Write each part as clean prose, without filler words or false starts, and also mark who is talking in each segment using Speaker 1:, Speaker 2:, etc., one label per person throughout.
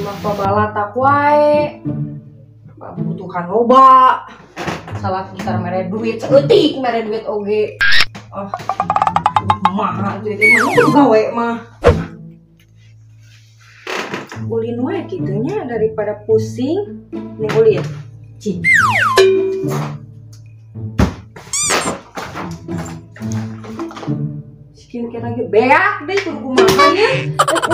Speaker 1: Imah pabalatak wae. Kebutuhan loba. Salah gitar mere duit saeutik mere duit oge. Oh. Kumaha atuh ieu mah gawe mah. Ulin wae kitu nya daripada pusing nih ulin. Cing. Skincare lagi beak deh kudu kumaha nya.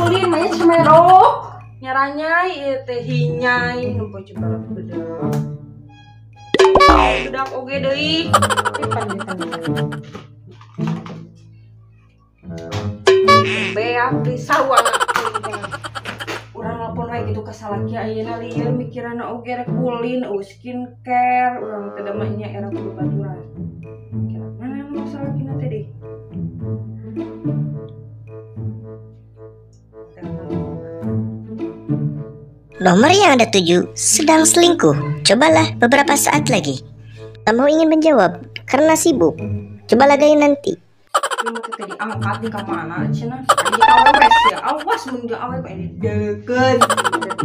Speaker 1: Ulin mah cemerok. Nyaranyai ieu teh hinyai nempo coba bedak. Bedak oge deui. Beak di sawah. Urang nelpon wae kitu ka salaki ayeuna lieur mikiranna oge rek ulin eueuh skincare urang teh da mah nya era kudu baturan. Kira mana nu salakina teh deui.
Speaker 2: Nomor yang Anda tuju sedang selingkuh. Cobalah beberapa saat lagi. Kamu ingin menjawab karena sibuk. Coba lagi nanti.
Speaker 1: Ini diangkat di kamana cenah. Di awewe ya. Awas mun jeung awewe didekeun.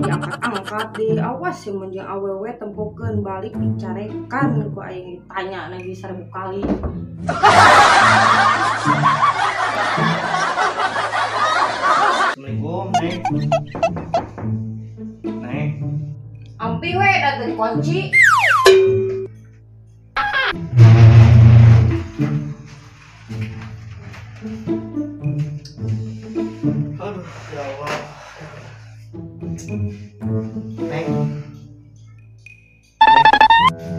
Speaker 1: Diangkat-angkat di awas ya mun jeung awewe tempokeun balik dicarekan ku aing ditanya lagi 1000 kali.
Speaker 3: Assalamualaikum, Neng. Neng.
Speaker 1: Ampi we da teu dikunci.
Speaker 3: Aduh, ya Allah. Neng.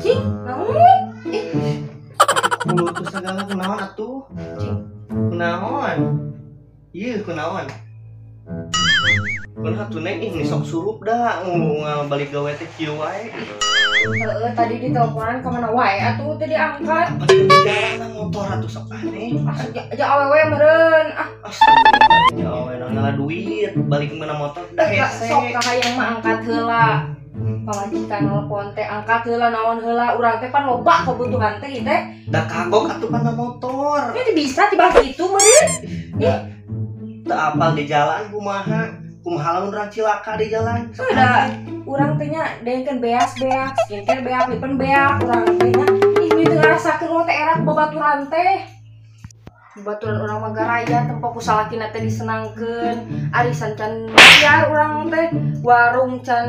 Speaker 1: Cing, naon? Ih.
Speaker 3: Kulo tuh segala kunaon atuh?
Speaker 1: Cing.
Speaker 3: Kunaon? Ieu kunaon? Kunaon atuh Neng, ih sok surup dah balik gawe teh kieu wae.
Speaker 1: Heeh, tadi di teleponan ka mana wae atuh teu diangkat.
Speaker 3: Apa di jalan motor atuh sok aneh.
Speaker 1: Asup aja awewe meureun. Ah,
Speaker 3: astagfirullah. Ya awewe ngala duit, balik mana motor dah hese.
Speaker 1: Sok ka hayang mah angkat heula. Pamajikan nelpon teh angkat heula naon heula urang teh pan loba kebutuhan teh ieu teh.
Speaker 3: Da kagok atuh pana motor.
Speaker 1: Ini bisa dibahas kitu meureun.
Speaker 3: Ih. Teu apal di jalan kumaha? Kumaha lamun urang cilaka di jalan?
Speaker 1: Sudah, urang teh nya dengkeun beas-beak, skincare beak, lipen beak, urang teh nya ih teu ngarasakeun urang teh erat babaturan teh. Babaturan urang mah garaya tempo ku salakina teh disenangkeun, arisan can bayar urang teh, warung can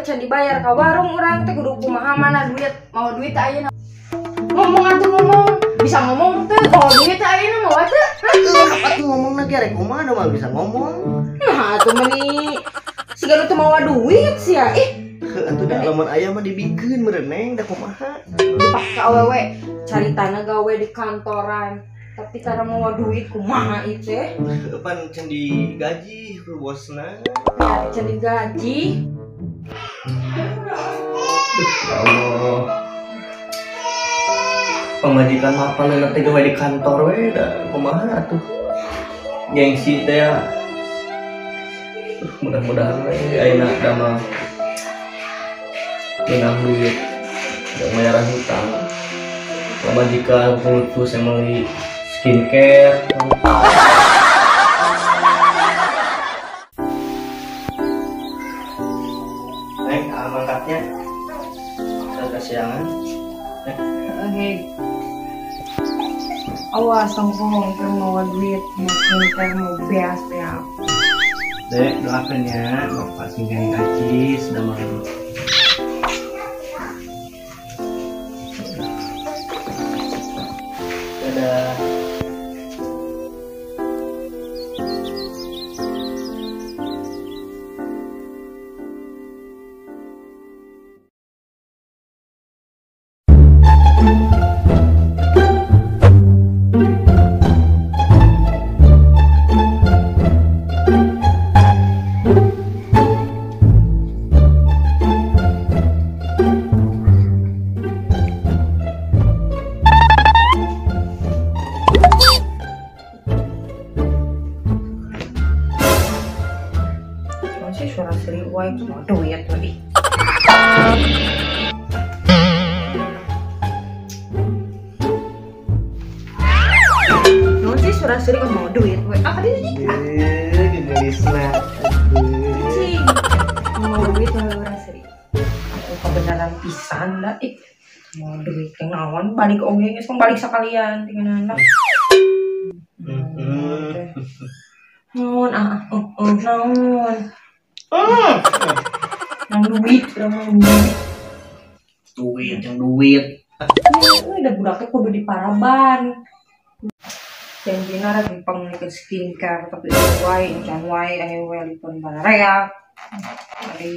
Speaker 1: can dibayar ka warung urang teh kudu kumaha mana duit, mau duit teh ayeuna. Ngomong atuh ngomong, bisa ngomong teh, mau duit teh ayeuna mau teh.
Speaker 3: Apa tuh ngomongna ge rek kumaha da mah bisa ngomong.
Speaker 1: Nah, atuh meuni siga nu teu mawa duit sia. Ih,
Speaker 3: heuh atuh da lamun aya mah dibikeun meureun Neng da kumaha.
Speaker 1: Dipake awewe caritana gawe di kantoran, tapi tara mawa duit kumaha ieu teh?
Speaker 3: Heuh pan can digaji ku bosna.
Speaker 1: Ya, can digaji.
Speaker 3: Ya Allah. Pamajikan mah apaleuna teh gawe di kantor we da kumaha atuh. Gengsi teh ya. Mudah-mudahan we ayeuna da mah menang duit da bayaran hutang. Pamajikan kultus yang meuli skincare. Neng, angkatnya. Saya kasiangan.
Speaker 1: Oke. Awas tongkong teu mawa duit, mau skincare, mau beas-beas.
Speaker 3: Dek, doakan ya, bapak singgah haji sudah mau. Dadah.
Speaker 1: Masih suara seri wae mau duit lagi. Masih suara seri mau duit wae. Ah, tadi
Speaker 3: gelisna.
Speaker 1: Cing. Pisan dah ih. Mau duit yang naon balik oge geus balik sakalian tinggal lah. Naon ah naon. Nang duit, urang duit.
Speaker 3: Duit yang duit.
Speaker 1: Udah budaknya kudu diparaban. Janjina rek pangmilikeun skincare tapi wae encan wae aya we lipon bararea. Ari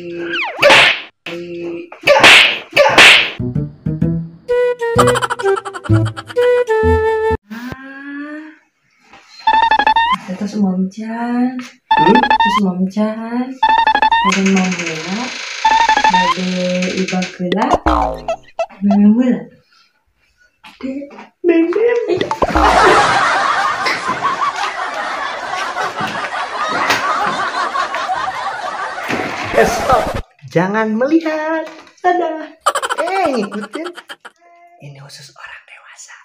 Speaker 1: terus momcan. Terus momcan. Ada mamula. Ada ibakula. Mamula.
Speaker 3: Stop, jangan melihat. Dadah. Ngikutin. Ini khusus orang dewasa.